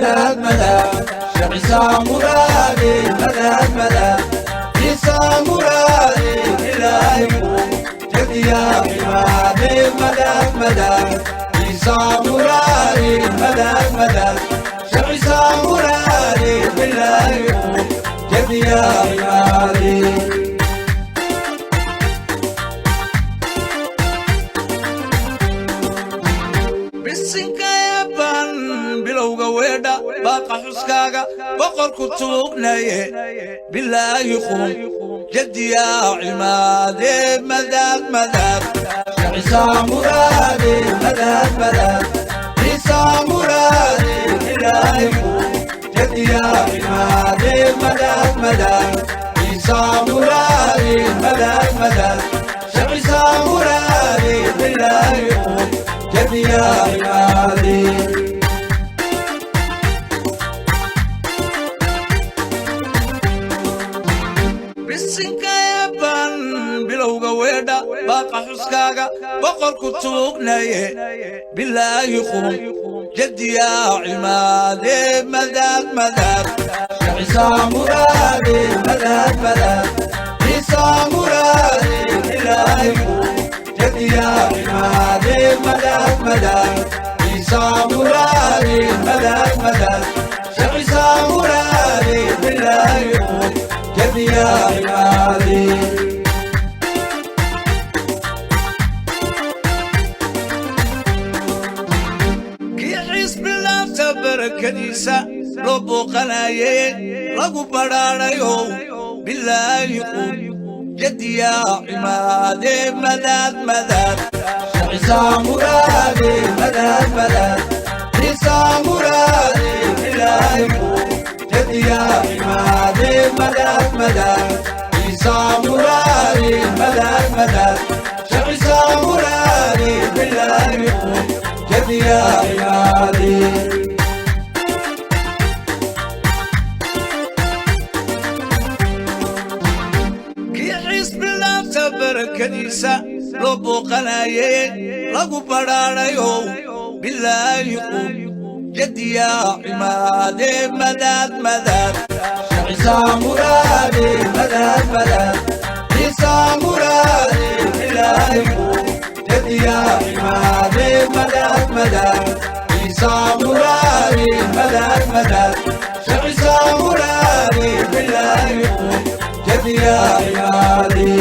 مدد مدد شيخ عيسى مرادي مدد مدد عيسى مرادي بالله قوم جدي يا عمادي مدد مدد عيسى مرادي مدد مدد شيخ عيسى مرادي بالله قوم جدي يا عمادي. Bilowga weedha baaqa xuskaaga boqorku tuugnaye bilaahi qum jaddi yaa cimaade madad madad sheekh ciisa muraade madad madad ciisa muraade bilaahi qum jaddi yaa cimaade madad madad ciisa muraade madad madad sheekh ciisa muraade bilaahi qum jaddi yaa cimaade. Bilowga weedha baaqa xuskaaga boqorku tuugnaye bilaahi qum jaddi yaa cimaade madad madad sheekh ciisa muraade madad madad ciisa muraade bilaahi qum jaddi yaa cimaade madad madad ciisa muraade madad madad sheekh ciisa muraade bilaahi qum jaddi yaa cimaade. Barakadiisa loo booqanaye lagu badhaadhayo bilaahi qum jaddi yaa cimaade madad madad sheekh ciisa muraade madad madad ciisa muraade bilaahi qum jaddi yaa cimaade madad madad ciisa muraade madad madad sheekh ciisa muraade bilaahi qum jaddi yaa cimaade. Barakadiisa loo booqanaye lagu badhaadhayo bilaahi qum jaddi yaa cimaade madad madad sheekh ciisa muraade madad madad ciisa muraade bilaahi qum jaddi yaa cimaade madad madad ciisa muraade madad madad sheekh ciisa muraade bilaahi qum jaddi yaa cimaade.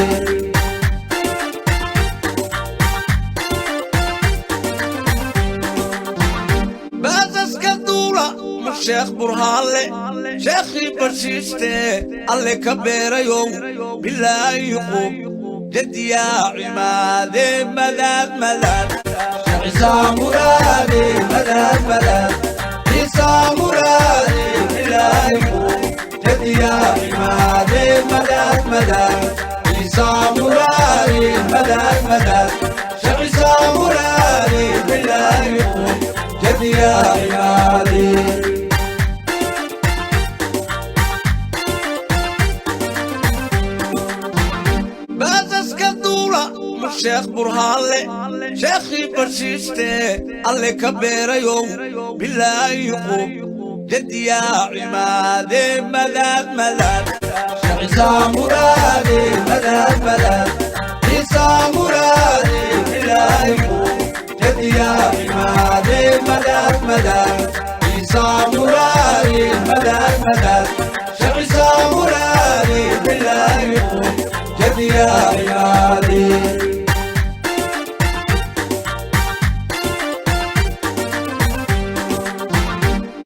Sheekh Burhaanle sheekhii barshiiste alle ka beerayow bilaahi qum jaddi yaa cimaade madad madad sheekh ciisa muraade madad madad ciisa muraade bilaahi qum jaddi yaa cimaade madad madad ciisa muraade madad madad sheekh ciisa muraade bilaahi qum jaddi yaa cimaade. Sheekh Burhaanle sheekhii barshiiste alle ka beerayow bilaahi qum jaddi yaa cimaade madad madad sheekh ciisa muraade madad madad ciisa muraade bilaahi qum jaddi yaa cimaade madad madad ciisa muraade madad madad sheekh ciisa muraade bilaahi qum jaddi yaa cimaade.